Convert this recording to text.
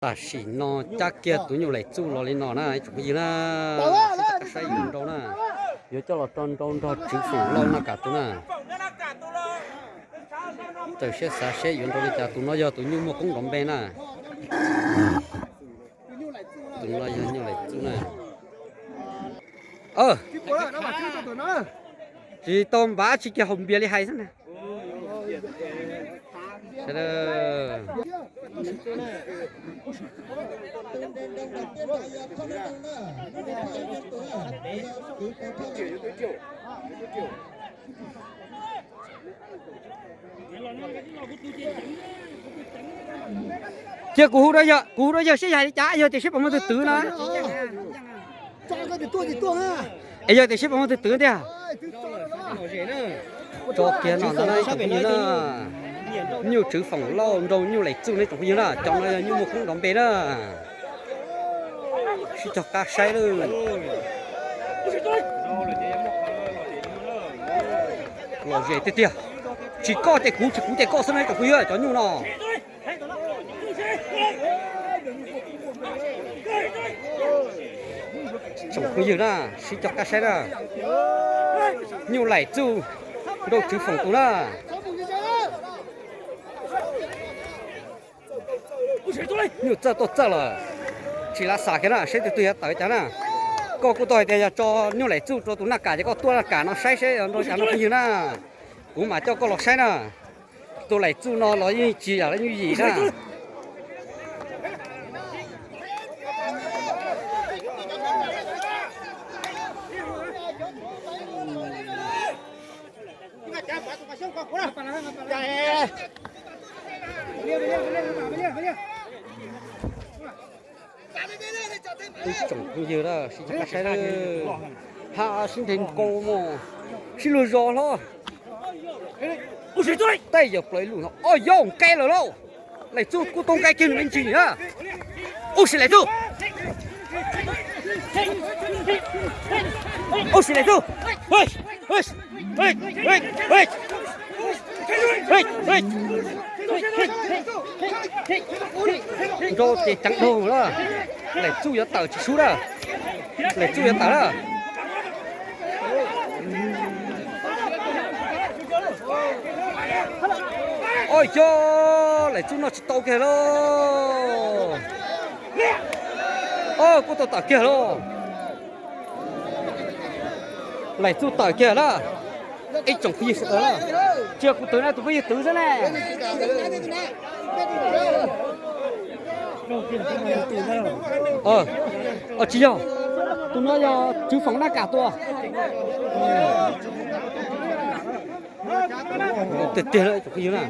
Tam sim no cab kiag tus nyuj laim txuj los li no na ib tsoom phooj ywg na, sib cog saib yuav nrau na, yuav coj los tso nrau nrog Tswv Foom Lauj Naj Kam tus na. Txawm siab xav seb yuav nrau li cas, tus no yog tus nyuj muaj koob nrov npe na. Tus no yog nyuj laim txuj na. Tsis tau npav tsis kiag haus npias li hais xwb na. Cia kuv hu rau yawg, kuv hu rau yawg seb yog li cas, yog tias seb puas muaj tus twv no. Es yog tias seb puas muaj tus twv tiag. Tso kiag no ntag na ib tsoom phooj ywg na. Nyuj Tswv Foom Lauj nrau nyuj laim txuj na ib tsoom phooj ywg na, cov no yog nyuj muaj koob nrov npe na. Sib cog qab saib lawm. Lom zem tiag tiag. Tsis koj ces kuv, tsis kuv ces koj xwb na ib tsoom phooj ywg, cov nyuj no. Tsoom phooj ywg na, sib cog qab saib na. Nyuj laim txuj nrau Tswv Foom tus na. Nyuj txawj tuaj txawj lawm, tsis lav xav kiag na, saib tus twg yuav tawm cas na. Koj kuj tau hais tias yog tso nyuj laim txuj rau tus Naj Kam ces koj tuaj Naj Kam no saib seb yuav nrau cas no phooj ywg na. Kuv mam coj koj los saib na. Tus laim txuj no los yeej tsis yam li nyuj yim na. Ib tsoom phooj ywg na, sib cog qab saib na. Haj sib nrhe nkaus mos, sib luag zos hlo. Tej yawg plaws ib lub no, o yau nqe lawm lauj. Laim txuj kuj tau nqe kiag nws me ntsis na. Ub sis laim txuj. Ub sis laim txuj. Nrau ces ceev dhau lawm. Laim txuj yuav tawm tsis sub na. Laim txuj yuav tawm na. Oj yog, laim txuj noj tsis tau kiag lauj. Oj, kuj tau tawm kiag lauj. Laim txuj tawm kiag na. Ib tsoom phooj ywg sawv daws na, tsis yog kuv twv na, tus phooj ywg twv xwb ne. Tsis yog, tus no yog Tswv Foom Naj Kam tus. Tiag tiag na, ib tsoom phooj ywg na.